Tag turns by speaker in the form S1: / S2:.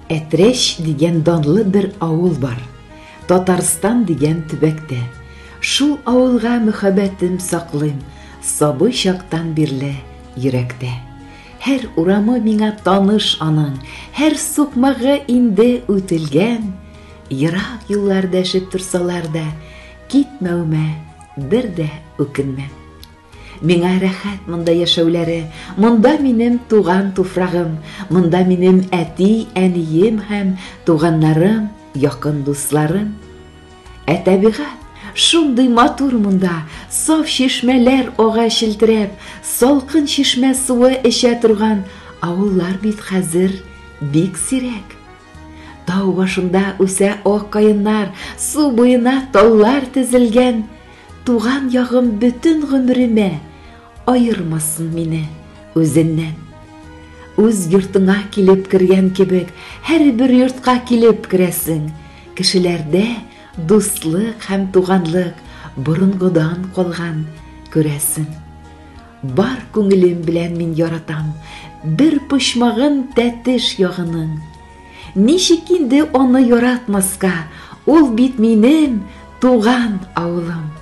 S1: Әтрәч дигән данлы бер авыл бар. Татарстан дигән төбәктә. Шул авылга мөхәббәтем саклыйм, сабый чактан бирле йөрәктә. Һәр урамы миңа таныш аның, һәр сукмагы инде үтелгән. Ерак юллар дәшеп торсалар да, китмәвемә бер дә үкенмәм. Миңа рәхәт монда яшәүләре, монда минем туган туфрагым, монда минем әти, әнием һәм туганнарым, якын дусларым. Ә табигать шундый матур монда, саф чишмәләр ага челтерәп, салкын чишмә суы эчә торган авыллар бит хәзер бик сирәк. Тау башында үсә ак каеннар, су буена таллар тезелгән. Туган ягым бөтен гомеремә аермасын мине үзеннән. Үз йортыңа килеп кергән кебек, һәрбер йортка килеп керәсең. Кешеләрдә дуслык һәм туганлык борынгыдан калган, күрәсең. Бар күңелем белән мин яратам бер почмагын Тәтеш ягының. Ничек инде аны яратмаска, ул бит минем туган авылым.